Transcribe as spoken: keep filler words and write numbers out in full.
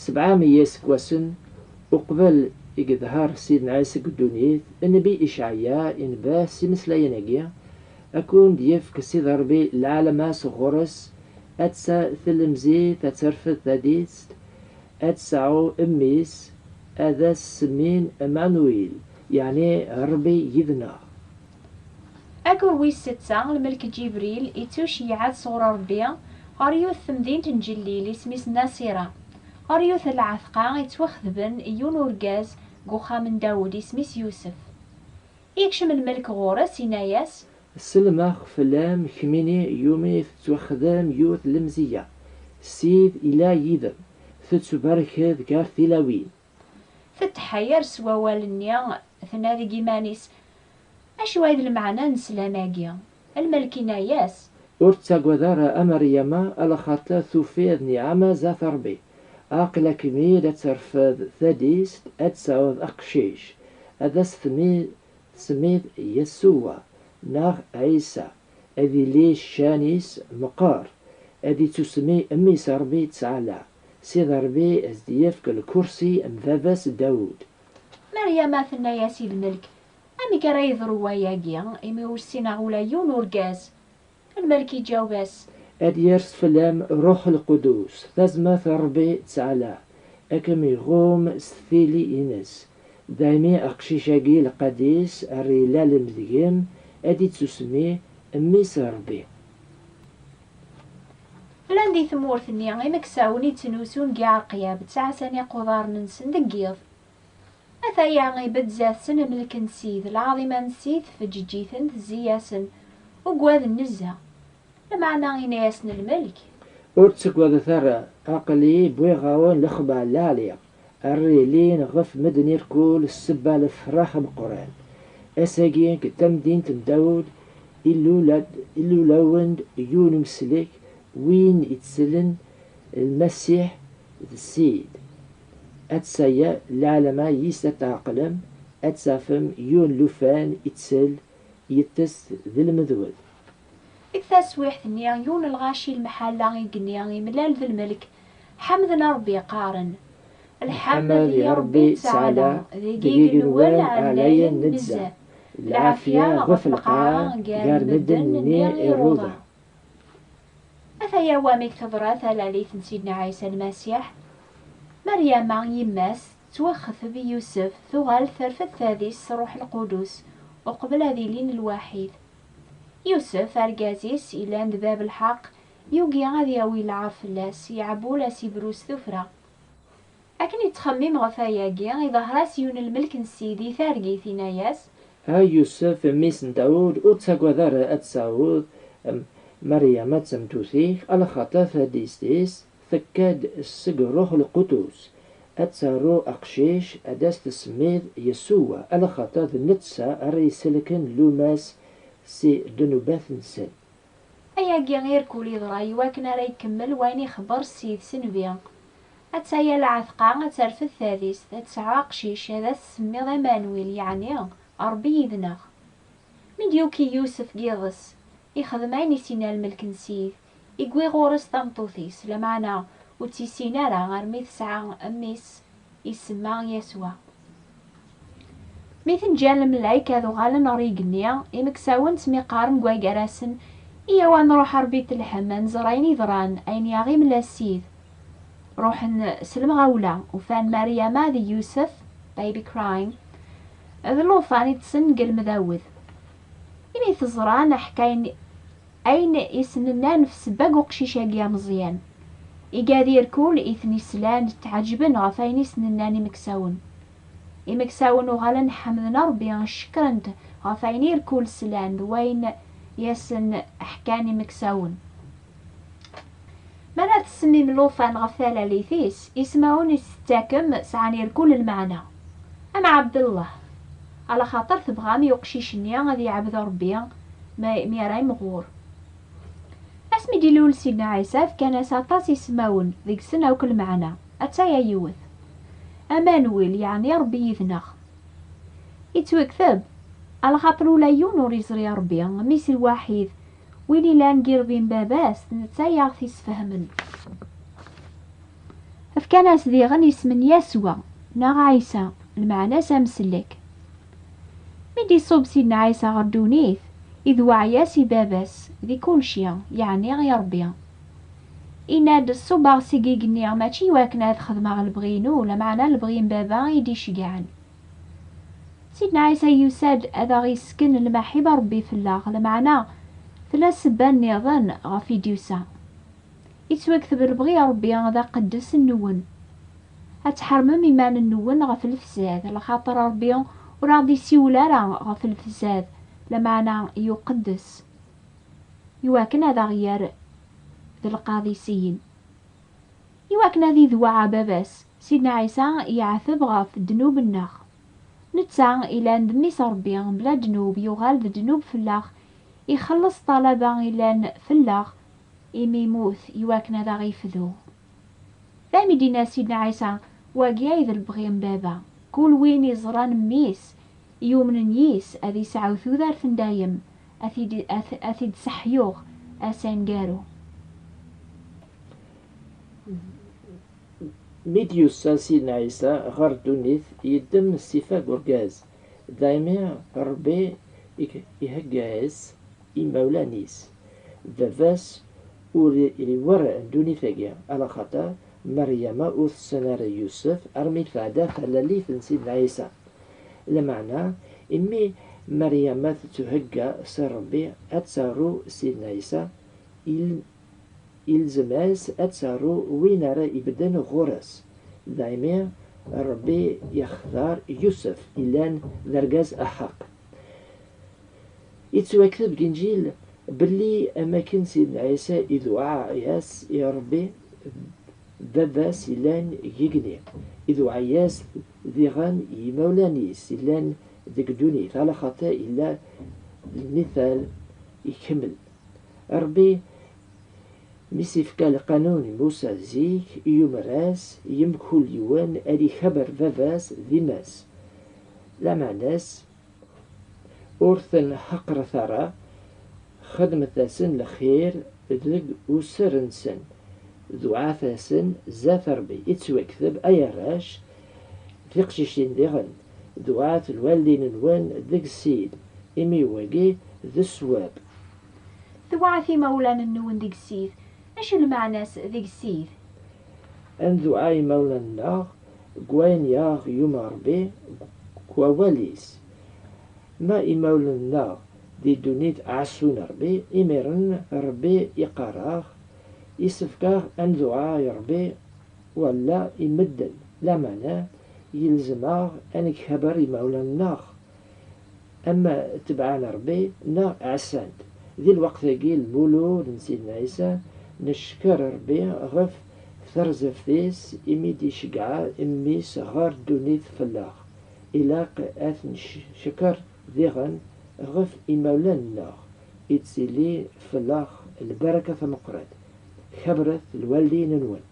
Sebɛa meyya iseggasen uqbel i yeḍher Sidna Ɛisa deg ddunit, nnbi Icɛaya inba s imeslayen-agi: Ad ken-d-yefk Sidi Ṛebbi lɛalama s ɣur-s, ad tsa tlemzit, ad terfed tadist, ad tesɛu mmi-s, ad as-semmin Emmanuel, yeɛni Ṛebbi yid-neɣ. Agur wis setta, lmelk Ǧibril ittuceyyeɛ-d sɣur Ṛebbi ɣer yiwet temdint n Ǧellil, isem-is Nasira, ɣer yiwet n lɛetqa ittwaxedben i yiwen urgaz deg uxxam n Dawed, isem-is Yusef. Ikcem lmelk ɣur-s, inna-yas: Sellmeɣ fell-am, kemmini yumi tettwaxdem yiwet lemziyya, Ssid ila yid-m, tettbarked gar tilawin. Tetḥayar s wawal-nni, tenna deg yiman-is: Acu ay d lmeɛna n sslam-agi? Lmelk inna-yas: Ur ttagad ara a Meryama, alaxaṭer tufiḍ nniɛma zdat Ṛebbi. Aql-akem-id ad terfed tadist, ad tesɛuḍ aqcic, ad as-tmi-, tsemmiḍ Yasuwa neɣ Ɛisa, ad yili ccan-is meqqer, ad ittusemmi Mmi-s Ṛebbi Ttɛala, Sidi Ṛebbi ad s-d-yefk lkursi n baba-s Dawed. Meryama tenna-yas i lmelk: Amek ara yeḍru wayagi, imi ur ssineɣ ula yiwen urgaz? Lmelk iǧaweb-as: Ad yers fell-am Ṛuḥ Lqudus, tazmert n Ṛebbi Ttɛala, ad kem-iɣum s tili-ines. Daymi aqcic-agi lqadis ara ilalem deg-m, ad ittusemmi Mmi-s n Ṛebbi. Llan di tmurt-nni imeksawen ittnusun deg iɛerqyab, ttɛassan iquḍaren-nsen deg yiḍ. Ataya ibedd zdat-sen lmelk n Ssid, lɛaḍima n Ssid tfeǧǧeǧ-iten, tezzi-yasen, ugaden nezzeh. Lameɛna inna-yasen lmelk: Ur ttaggadet ara, aql-i wwiɣ-awen lexbar lɛali, ara yilin ɣef medden irkul ssebba lefraḥ ameqqran. Ass-agi deg tamdint n Dawed, ilul-, ilul-awen-d yiwen umeslek, win ittselen Lmasiḥ d Ssid. Ad tsaya lɛalama yis ad tɛeqlem, ad tafem yiwen lufan ittsel, yeṭṭes d lmedwed. Deg taswiḥt-nni, yiwen lɣaci lemḥalla igenni imlal d lmelk, ḥemden Ṛebbi qqaren: Lḥemd i Ṛebbi Ttɛala, deg igenwan ɛlayen nezzeh, lɛafya ɣef lqaɛa gar medden-nni iruḍa. Ataya wamek teḍra talalit n Sidna Ɛisa Lmasiḥ. Meryama, yemma-s, tettwaxetb i Yusef, tuɣal terfed tadist s Ṛṛuḥ Lqudus, uqbel ad ilin lwaḥid. Yusef, argaz-is, ilan d bab lḥeqq, yugi ad yawi lɛar fell-as, yeɛbul ad s-ibru s tuffra. Akken yettxemmim ɣef wayagi, iḍher-as yiwen lmelk n Ssid i targit, inna-yas: A Yusef, mmi-s n Dawed, ur ttagad ara ad tesɛuḍ, em, Meryama d tameddurt-ik, alaxaṭer tadist-is tekka-d seg Ṛṛuḥ Lqudus. Ad taru aqcic, ad as-tsemmiḍ Yasuwa, alaxaṭer d netta ara iselken lluma-s si ddnubat-nsen. Ayagi irkul yeḍra iwakken ara ikemmel wayen ixebber Ssid s nnbi. Attaya lɛetqa ad terfed tadist, ad tesɛu aqcic, ad as-tsemmiḍ Amanwil, yeɛni Ṛebbi yid-neɣ. Mi d-yuki Yusef deg yiḍes, ixdem ayen i s-yenna lmelk n Ssid, iwwi ɣur-s tameṭṭut-is, lameɛna ur tt-issin ara armi tesɛa mmi-s isemma Yasuwa. Mi ten-ǧǧan lemlayek ad uɣalen ɣer igenni, imeksawen ttmiqaren deg waygar-asen: Iyyaw ad nruḥ ɣer Bitleḥem, ad nẓer ayen yeḍran, ayen i aɣ-imla Ssid. Ruḥen s lemɣawla, ufan Meryama d Yusef, baby crying, d llufan iṭṭsen deg lmdawed. Imi t-ẓran, ḥkan ayen i sen-nnan f ssebba n uqcic-agi ameẓyan. Igad irkul i ten-islan tɛeǧben ɣef ayen i sen-nnan imeksawen. Imeksawen uɣalen ḥemden Ṛebbi, cekkren-t ɣef ayen irkul slan d wayen i asen-ḥkan imeksawen. Mi ara tsemmim llufan ɣef talalit-is, ismawen i s-tettakem sɛan irkul lmeɛna. Am Ɛebdellah, alaxaṭer tebɣam i uqcic-nni ad yeɛbed Ṛebbi mi, mi ara imɣur. Asmi d-ilul Sidna Ɛisa, fkan-as aṭas ismawen, deg-sen akk lmeɛna. Attaya yiwet: Amanwil, yeɛni Ṛebbi yid-neɣ. Ittwekteb, alaxaṭer ula yiwen ur iẓri Ṛebbi, mmi-s lwaḥid, win ilan deg irebbi n baba-s, d netta i aɣ-t-isfehmen. Fkan-as diɣen isem n Yasuɛ, neɣ Ɛisa, lmeɛna-s amsellek. Mi d-iṣub Sidna Ɛisa ɣer ddunit, idweɛ-yas i Baba-s di kulci, yeɛni i Ṛebbi. Inna-d, ṣubbeɣ seg igenni mačči i wakken ad xedmeɣ lebɣi-inu, lameɛna lebɣi n Baba i d-iceggɛen. Sidna Ɛisa yusa-d ad aɣ-yessken lmaḥiba n Ṛebbi fell-aɣ, lameɛna tella ssebba nniḍen ɣef i d-yusa. Yettwakteb lebɣi n Ṛebbi d aqeddes nwen. Ad tḥermem iman-nwen ɣef lefsad, lxaṭer Ṛebbi ur aɣ-d-isiwel ara ɣef lefsad, lameɛna i uqeddes, iwakken ad aɣ-yerr d lqaḍisiyin. Iwakken ad idweɛ Baba-s, Sidna Ɛisa yeɛteb ɣef ddnub-nneɣ. Netta ilan d mmi-s Ṛebbi, mebla ddnub, yuɣal d ddnub fell-aɣ, ixelleṣ ṭṭalaba ilan fell-aɣ, imi yemmut iwakken ad aɣ-yefdu. Daymi d-yenna Sidna Ɛisa, wagi ay d lebɣi n Baba, kul win iẓran mmi-s, yumnen yis, ad yesɛu tudert n dayem, ad t-id-, ad t-, ad t-id-seḥyuɣ ass aneggaru. Mi d-yusa Sidna Ɛisa ɣer ddunit, yeddem ṣṣifa n urgaz, daymi Ṛebbi i-, ihegga-as imawlan-is. Baba-s ur iwerren ddunit-agi, alaxaṭer Meryama ur tessin ara Yusef armi tɛedda talalit n Sidna Ɛisa. Lameɛna, imi Meryama tetthegga s Ṛebbi ad taru Sidna Ɛisa, il-, ilzem-as ad taru win ara ibedden ɣur-s. Daymi Ṛebbi yextar Yusef, illan d argaz aḥeqq. Yettwakteb deg Inǧil belli am akken Sidna Ɛisa idweɛ-yas i Ṛebbi, Baba-s illan deg igenni, idweɛ-yas diɣen i yimawlan-is illan deg ddunit, alaxaṭer illa d lmital ikemmel. Ṛebbi mi s-ifka lqanun i Musa zik, yumer-as i mkul yiwen ad ixaber baba-s d yemma-s. Lameɛna-s, ur ten-ḥeqret ara, xedmet-asen lxir deg user-nsen, dweɛɛet-asen zdat Ṛebbi. Ittwakteb, ay arrac, tiqcicin diɣen, dweɛɛet lwaldin-nwen deg Ssid, imi wagi d ṣṣwab. Dweɛɛet imawlan-nwen deg Ssid. Acu lmeɛna-s deg Ssid? Ad ndewɛa imawlan-nneɣ deg wayen i aɣ-yumeṛ Ṛebbi deg wawal-is. Ma imawlan-nneɣ di ddunit ɛasun Ṛebbi, imiren Ṛebbi iqqar-aɣ, isefk-aɣ ad ndewɛa i Ṛebbi, wala i medden, lameɛna yelzem-aɣ ad nkaber imawlan-nneɣ. Ama tebɛen Ṛebbi neɣ ɛeṣṣan-t. Di lweqt-agi, Lmulud n Sidna Ɛisa, neckeṛ Ṛebbi ɣef terzaft-is imi d-iceggeɛ mmi-s ɣer ddunit fell-aɣ. Ilaq ad t-ncekkeṛ diɣen ɣef imawlan-nneɣ, ittili fell-aɣ lbaraka tameqqrant. Kabret lwaldin-nwen.